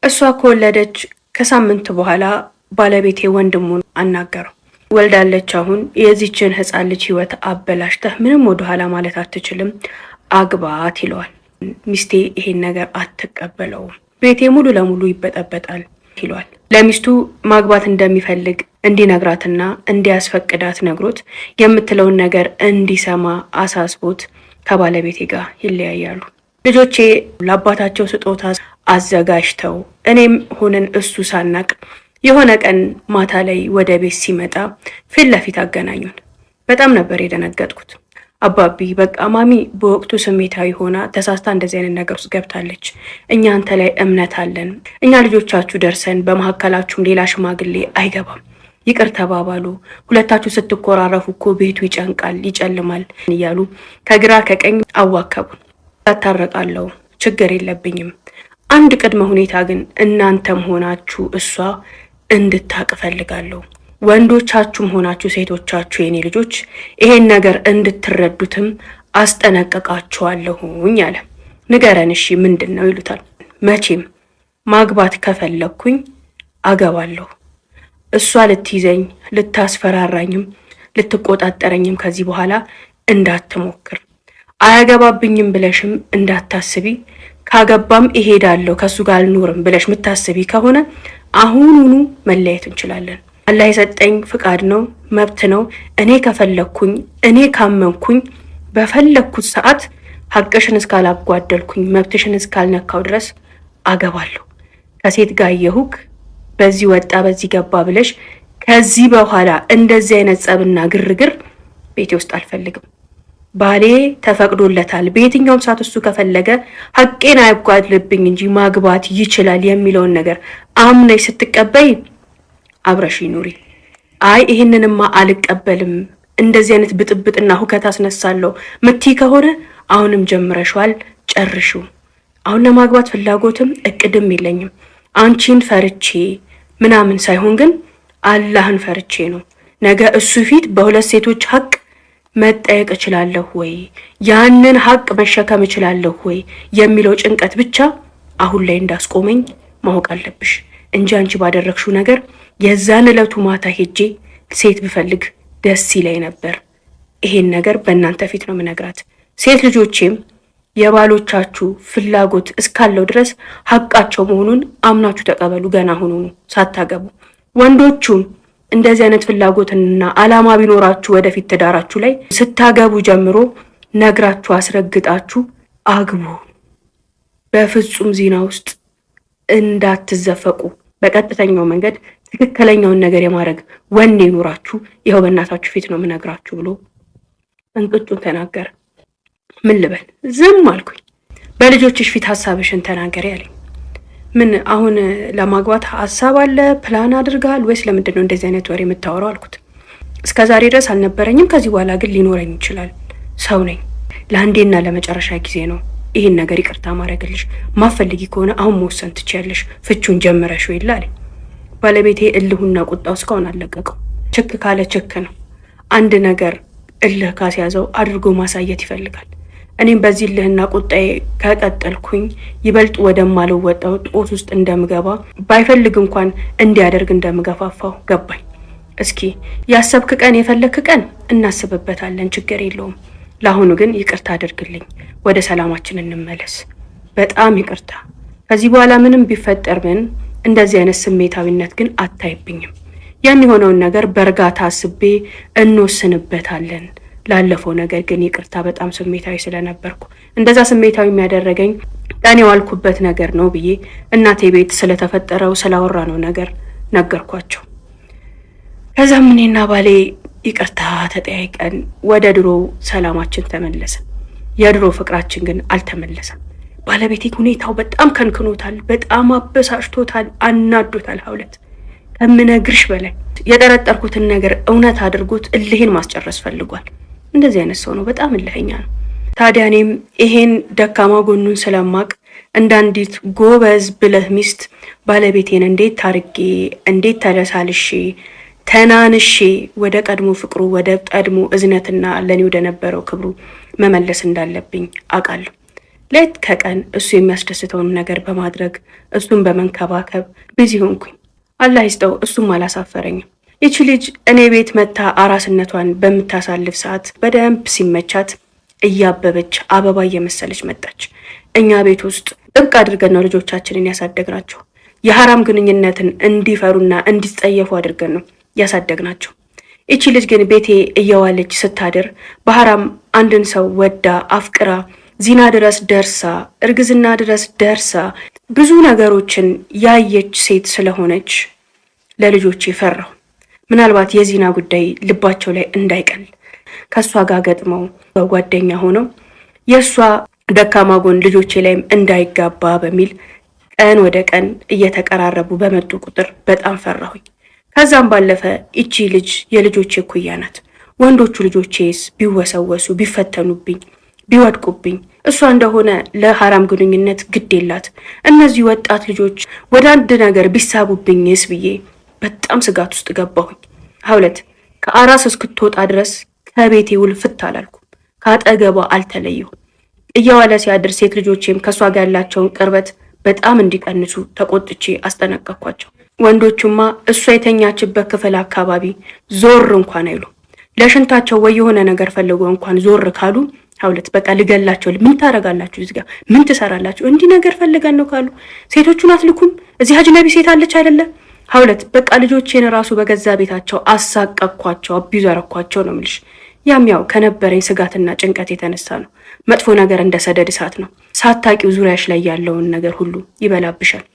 እሷ ከወለደች ከሳምንት በኋላ ባለቤቴ ወንድሙን አናገረው። ወልዳለች፣ አሁን የዚችን ሕፃን ልጅ ህይወት አበላሽተህ ምንም ወደኋላ ማለት አትችልም፣ አግባት ይለዋል። ሚስቴ ይሄን ነገር አትቀበለውም፣ ቤቴ ሙሉ ለሙሉ ይበጠበጣል ይለዋል። ለሚስቱ ማግባት እንደሚፈልግ እንዲነግራትና እንዲያስፈቅዳት ነግሮት የምትለውን ነገር እንዲሰማ አሳስቦት ከባለቤቴ ጋር ይለያያሉ። ልጆቼ ለአባታቸው ስጦታ አዘጋጅተው እኔም ሆነን እሱ ሳናቅ የሆነ ቀን ማታ ላይ ወደ ቤት ሲመጣ ፊት ለፊት አገናኙን። በጣም ነበር የደነገጥኩት። አባቢ በቃ ማሚ በወቅቱ ስሜታዊ ሆና ተሳስታ እንደዚህ አይነት ነገር ውስጥ ገብታለች። እኛ አንተ ላይ እምነት አለን። እኛ ልጆቻችሁ ደርሰን በመካከላችሁም ሌላ ሽማግሌ አይገባም። ይቅር ተባባሉ። ሁለታችሁ ስትኮራረፉ እኮ ቤቱ ይጨንቃል፣ ይጨልማል እያሉ ከግራ ከቀኝ አዋከቡን። ታረቃለሁ፣ ችግር የለብኝም። አንድ ቅድመ ሁኔታ ግን እናንተም ሆናችሁ እሷ እንድታቅ እፈልጋለሁ። ወንዶቻችሁም ሆናችሁ ሴቶቻችሁ የኔ ልጆች ይሄን ነገር እንድትረዱትም አስጠነቅቃችኋለሁኝ አለ። ንገረን እሺ ምንድን ነው ይሉታል። መቼም ማግባት ከፈለግኩኝ አገባለሁ። እሷ ልትይዘኝ ልታስፈራራኝም ልትቆጣጠረኝም ከዚህ በኋላ እንዳትሞክር፣ አያገባብኝም ብለሽም እንዳታስቢ፣ ካገባም እሄዳለሁ ከእሱ ጋር አልኖርም ብለሽ ምታስቢ ከሆነ አሁኑኑ መለየት እንችላለን። አላህ የሰጠኝ ፍቃድ ነው፣ መብት ነው። እኔ ከፈለግኩኝ እኔ ካመንኩኝ በፈለግኩት ሰዓት ሀቅሽን እስካላጓደልኩኝ መብትሽን እስካልነካው ድረስ አገባለሁ። ከሴት ጋር የሁክ በዚህ ወጣ በዚህ ገባ ብለሽ ከዚህ በኋላ እንደዚህ አይነት ጸብና ግርግር ቤቴ ውስጥ አልፈልግም። ባሌ ተፈቅዶለታል። በየትኛውም ሰዓት እሱ ከፈለገ ሀቄን አይጓድልብኝ እንጂ ማግባት ይችላል የሚለውን ነገር አምነሽ ስትቀበይ አብረሽ ኑሪ። አይ ይህንንማ አልቀበልም፣ እንደዚህ አይነት ብጥብጥና ሁከት አስነሳለሁ ምቲ ከሆነ አሁንም ጀምረሽዋል፣ ጨርሺው። አሁን ለማግባት ፍላጎትም እቅድም የለኝም። አንቺን ፈርቼ ምናምን ሳይሆን ግን አላህን ፈርቼ ነው። ነገ እሱ ፊት በሁለት ሴቶች ሀቅ መጠየቅ እችላለሁ ወይ፣ ያንን ሀቅ መሸከም እችላለሁ ወይ የሚለው ጭንቀት ብቻ አሁን ላይ እንዳስቆመኝ ማወቅ አለብሽ እንጂ አንቺ ባደረግሽው ነገር የዛን ዕለቱ ማታ ሄጄ ሴት ብፈልግ ደስ ይለኝ ነበር። ይሄን ነገር በእናንተ ፊት ነው ምነግራት። ሴት ልጆቼም የባሎቻችሁ ፍላጎት እስካለው ድረስ ሀቃቸው መሆኑን አምናችሁ ተቀበሉ። ገና አሁኑኑ ሳታገቡ። ወንዶቹም እንደዚህ አይነት ፍላጎትና አላማ ቢኖራችሁ ወደፊት ትዳራችሁ ላይ ስታገቡ ጀምሮ ነግራችሁ አስረግጣችሁ አግቡ። በፍጹም ዚና ውስጥ እንዳትዘፈቁ። በቀጥተኛው መንገድ ትክክለኛውን ነገር የማድረግ ወኔ ይኑራችሁ። ይኸው በእናታችሁ ፊት ነው የምነግራችሁ ብሎ እንቅጩን ተናገረ። ምን ልበል? ዝም አልኩኝ። በልጆችሽ ፊት ሀሳብሽን ተናገሪ አለኝ። ምን አሁን ለማግባት ሀሳብ አለ ፕላን አድርጋል ወይስ ለምንድን ነው እንደዚህ አይነት ወሬ የምታወራው አልኩት። እስከ ዛሬ ድረስ አልነበረኝም፣ ከዚህ በኋላ ግን ሊኖረኝ ይችላል። ሰው ነኝ። ለአንዴና ለመጨረሻ ጊዜ ነው ይህን ነገር ይቅርታ ማድረግልሽ። ማፈልጊ ከሆነ አሁን መወሰን ትችያለሽ። ፍቹን ጀምረሽው የለ አለኝ። ባለቤቴ እልሁና ቁጣው እስካሁን አልለቀቀው። ችክ ካለ ችክ ነው። አንድ ነገር እልህ ካስያዘው አድርጎ ማሳየት ይፈልጋል። እኔም በዚህ እልህና ቁጣዬ ከቀጠልኩኝ ይበልጥ ወደማልወጣው ጦስ ውስጥ እንደምገባ ባይፈልግ እንኳን እንዲያደርግ እንደምገፋፋው ገባኝ። እስኪ ያሰብክ ቀን የፈለግክ ቀን እናስብበታለን፣ ችግር የለውም። ለአሁኑ ግን ይቅርታ አድርግልኝ፣ ወደ ሰላማችን እንመለስ። በጣም ይቅርታ። ከዚህ በኋላ ምንም ቢፈጠር ምን እንደዚህ አይነት ስሜታዊነት ግን አታይብኝም። ያን የሆነውን ነገር በእርጋታ አስቤ እንወስንበታለን። ላለፈው ነገር ግን ይቅርታ፣ በጣም ስሜታዊ ስለነበርኩ እንደዛ ስሜታዊ የሚያደረገኝ ቀን የዋልኩበት ነገር ነው ብዬ እናቴ ቤት ስለተፈጠረው ስላወራነው ነገር ነገርኳቸው። ከዛም እኔና ባሌ ይቅርታ ተጠያይቀን ወደ ድሮ ሰላማችን ተመለስን። የድሮ ፍቅራችን ግን አልተመለሰም። ባለቤቴ ሁኔታው በጣም ከንክኖታል፣ በጣም አበሳጭቶታል፣ አናዶታል። ሀውለት ከምነግርሽ በላይ የጠረጠርኩትን ነገር እውነት አድርጎት እልሄን ማስጨረስ ፈልጓል። እንደዚህ አይነት ሰው ነው፣ በጣም እልህኛ ነው። ታዲያ እኔም ይሄን ደካማ ጎኑን ስለማቅ እንዳንዲት ጎበዝ ብልህ ሚስት ባለቤቴን እንዴት ታርጌ እንዴት ተለሳልሼ ተናንሼ ወደ ቀድሞ ፍቅሩ ወደ ቀድሞ እዝነትና ለኔ ወደ ነበረው ክብሩ መመለስ እንዳለብኝ አውቃለሁ። ሌት ከቀን እሱ የሚያስደስተውን ነገር በማድረግ እሱን በመንከባከብ busy ሆንኩኝ። አላህ ይስጠው፣ እሱም አላሳፈረኝም። ይቺ ልጅ እኔ ቤት መታ አራስነቷን በምታሳልፍ ሰዓት በደንብ ሲመቻት እያበበች አበባ እየመሰለች መጣች። እኛ ቤት ውስጥ ጥብቅ አድርገን ነው ልጆቻችንን ያሳደግናቸው። የሐራም ግንኙነትን እንዲፈሩና እንዲጸየፉ አድርገን ነው ያሳደግናቸው። ይቺ ልጅ ግን ቤቴ እየዋለች ስታድር በሐራም አንድን ሰው ወዳ አፍቅራ ዚና ድረስ ደርሳ እርግዝና ድረስ ደርሳ ብዙ ነገሮችን ያየች ሴት ስለሆነች ለልጆቼ ፈራሁ። ምናልባት የዚና ጉዳይ ልባቸው ላይ እንዳይቀል ከእሷ ጋር ገጥመው ጓደኛ ሆነው የእሷ ደካማ ጎን ልጆቼ ላይም እንዳይጋባ በሚል ቀን ወደ ቀን እየተቀራረቡ በመጡ ቁጥር በጣም ፈራሁኝ። ከዛም ባለፈ ይቺ ልጅ የልጆቼ እኩያ ናት። ወንዶቹ ልጆቼስ ቢወሰወሱ፣ ቢፈተኑብኝ፣ ቢወድቁብኝ እሷ እንደሆነ ለሐራም ግንኙነት ግድ የላት። እነዚህ ወጣት ልጆች ወደ አንድ ነገር ቢሳቡብኝስ ብዬ በጣም ስጋት ውስጥ ገባሁኝ። ሀውለት ከአራስ እስክትወጣ ድረስ ከቤቴ ውልፍት አላልኩም። ከአጠገቧ አልተለየሁም። እየዋለ ሲያድር ሴት ልጆቼም ከእሷ ጋር ያላቸውን ቅርበት በጣም እንዲቀንሱ ተቆጥቼ አስጠነቀቅኳቸው። ወንዶቹማ እሷ የተኛችበት ክፍል አካባቢ ዞር እንኳን አይሉ። ለሽንታቸው ወይ የሆነ ነገር ፈልገው እንኳን ዞር ካሉ ሀውለት በቃ ልገላቸው። ምን ታረጋላችሁ? እዚህ ጋር ምን ትሰራላችሁ? እንዲህ ነገር ፈልገን ነው ካሉ ሴቶቹን አትልኩም? እዚህ አጅነቢ ሴት አለች አይደለ? ሀውለት በቃ ልጆቼን ራሱ በገዛ ቤታቸው አሳቀቅኳቸው፣ abuse አረኳቸው ነው የምልሽ። ያም ያው ከነበረኝ ስጋትና ጭንቀት የተነሳ ነው። መጥፎ ነገር እንደ ሰደድ እሳት ነው። ሳታቂው ዙሪያሽ ላይ ያለውን ነገር ሁሉ ይበላብሻል።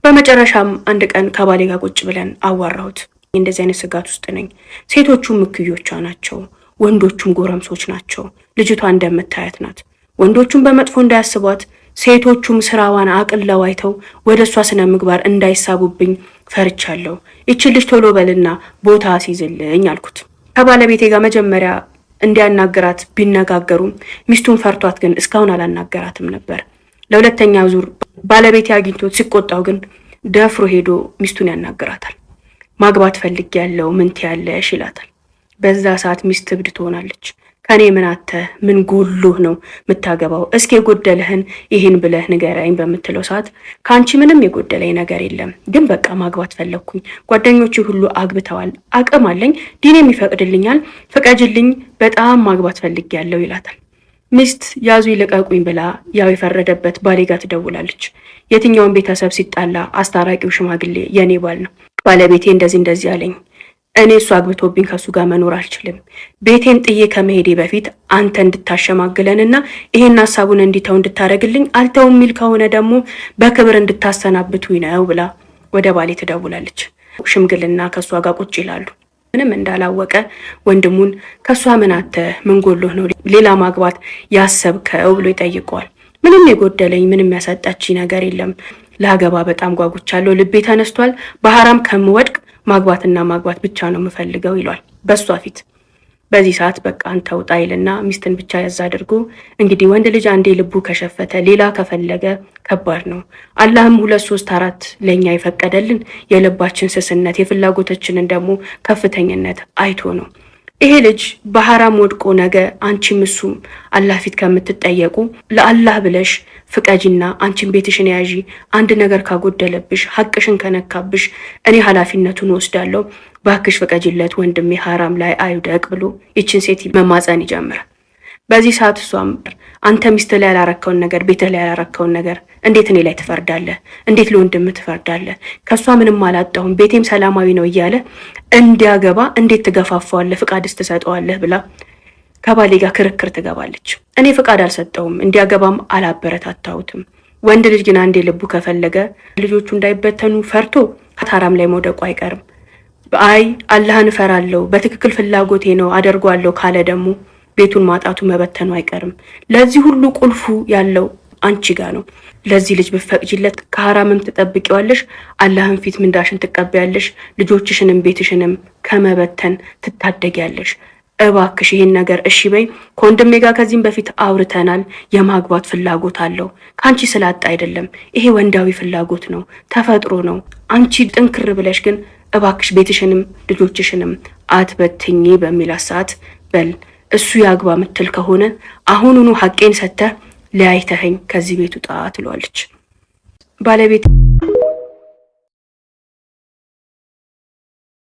በመጨረሻም አንድ ቀን ከባሌ ጋር ቁጭ ብለን አዋራሁት። እንደዚህ አይነት ስጋት ውስጥ ነኝ። ሴቶቹም እኩዮቿ ናቸው፣ ወንዶቹም ጎረምሶች ናቸው። ልጅቷ እንደምታያት ናት። ወንዶቹም በመጥፎ እንዳያስቧት፣ ሴቶቹም ስራዋን አቅለው አይተው ወደ እሷ ስነ ምግባር እንዳይሳቡብኝ ፈርቻለሁ። ይችን ልጅ ቶሎ በልና ቦታ አስይዝልኝ አልኩት። ከባለቤቴ ጋር መጀመሪያ እንዲያናገራት ቢነጋገሩም ሚስቱን ፈርቷት ግን እስካሁን አላናገራትም ነበር። ለሁለተኛ ዙር ባለቤቴ አግኝቶት ሲቆጣው ግን ደፍሮ ሄዶ ሚስቱን ያናግራታል። ማግባት ፈልጌያለሁ ምን ትያለሽ ይላታል። በዛ ሰዓት ሚስት እብድ ትሆናለች። ከኔ ምን አተህ ምን ጎሎህ ነው የምታገባው? እስኪ የጎደለህን ይህን ብለህ ንገረኝ በምትለው ሰዓት ከአንቺ ምንም የጎደለኝ ነገር የለም፣ ግን በቃ ማግባት ፈለግኩኝ። ጓደኞቼ ሁሉ አግብተዋል፣ አቅም አለኝ፣ ዲኔም ይፈቅድልኛል፣ ፍቀጅልኝ፣ በጣም ማግባት ፈልጌያለሁ ይላታል። ሚስት ያዙ ይልቀቁኝ ብላ ያው የፈረደበት ባሌ ጋር ትደውላለች። የትኛውን ቤተሰብ ሲጣላ አስታራቂው ሽማግሌ የኔ ባል ነው። ባለቤቴ እንደዚህ እንደዚህ አለኝ፣ እኔ እሱ አግብቶብኝ ከእሱ ጋር መኖር አልችልም። ቤቴን ጥዬ ከመሄዴ በፊት አንተ እንድታሸማግለንና ይሄን ሀሳቡን እንዲተው እንድታደርግልኝ፣ አልተው የሚል ከሆነ ደግሞ በክብር እንድታሰናብቱኝ ነው ብላ ወደ ባሌ ትደውላለች። ሽምግልና ከእሷ ጋር ቁጭ ይላሉ። ምንም እንዳላወቀ ወንድሙን ከእሷ ምን አተህ ምን ጎሎህ ነው ሌላ ማግባት ያሰብከው ብሎ ይጠይቀዋል። ምንም የጎደለኝ ምንም ያሳጣችኝ ነገር የለም፣ ላገባ በጣም ጓጉቻለሁ፣ ልቤ ተነስቷል፣ በሐራም ከምወድቅ ማግባትና ማግባት ብቻ ነው የምፈልገው ይሏል በሷ ፊት። በዚህ ሰዓት በቃ አንተ ውጣ ይልና ሚስትን ብቻ ያዝ አድርጎ እንግዲህ ወንድ ልጅ አንዴ ልቡ ከሸፈተ ሌላ ከፈለገ ከባድ ነው። አላህም 2 3 4 ለኛ የፈቀደልን የልባችን ስስነት የፍላጎታችንን ደግሞ ከፍተኝነት አይቶ ነው። ይሄ ልጅ በሐራም ወድቆ ነገ አንቺም እሱም አላህ ፊት ከምትጠየቁ ለአላህ ብለሽ ፍቀጂና አንቺም ቤትሽን ያዢ። አንድ ነገር ካጎደለብሽ ሐቅሽን ከነካብሽ እኔ ኃላፊነቱን ወስዳለሁ፣ ባክሽ ፍቀጂለት ወንድሜ ሐራም ላይ አይውደቅ ብሎ ይችን ሴት መማፀን ይጀምራል። በዚህ ሰዓት እሷም አንተ ሚስት ላይ ያላረከውን ነገር ቤትህ ላይ ያላረከውን ነገር እንዴት እኔ ላይ ትፈርዳለህ? እንዴት ለወንድምህ ትፈርዳለህ? ከሷ ምንም አላጣሁም ቤቴም ሰላማዊ ነው እያለ እንዲያገባ እንዴት ትገፋፋዋለህ? ፍቃድስ ትሰጠዋለህ? ብላ ከባሌ ጋር ክርክር ትገባለች። እኔ ፍቃድ አልሰጠውም እንዲያገባም አላበረታታሁትም። ወንድ ልጅ ግን አንዴ ልቡ ከፈለገ ልጆቹ እንዳይበተኑ ፈርቶ ሐራም ላይ መውደቁ አይቀርም። አይ አላህን እፈራለሁ በትክክል ፍላጎቴ ነው አደርጓለሁ ካለ ደግሞ ቤቱን ማጣቱ መበተኑ አይቀርም። ለዚህ ሁሉ ቁልፉ ያለው አንቺ ጋር ነው። ለዚህ ልጅ ብትፈቅጂለት ከሐራምም ትጠብቂዋለሽ፣ አላህን ፊት ምንዳሽን ትቀበያለሽ፣ ልጆችሽንም ቤትሽንም ከመበተን ትታደጊያለሽ። እባክሽ ይሄን ነገር እሺ በይ። ከወንድሜ ጋር ከዚህም በፊት አውርተናል። የማግባት ፍላጎት አለው ካንቺ ስላጣ አይደለም። ይሄ ወንዳዊ ፍላጎት ነው፣ ተፈጥሮ ነው። አንቺ ጥንክር ብለሽ ግን እባክሽ ቤትሽንም ልጆችሽንም አትበትኝ በሚላት ሰዓት በል እሱ ያግባ ምትል ከሆነ አሁኑኑ ሐቄን ሰጥተህ ለያይተኸኝ ከዚህ ቤት ውጣ ትለዋለች። ባለቤት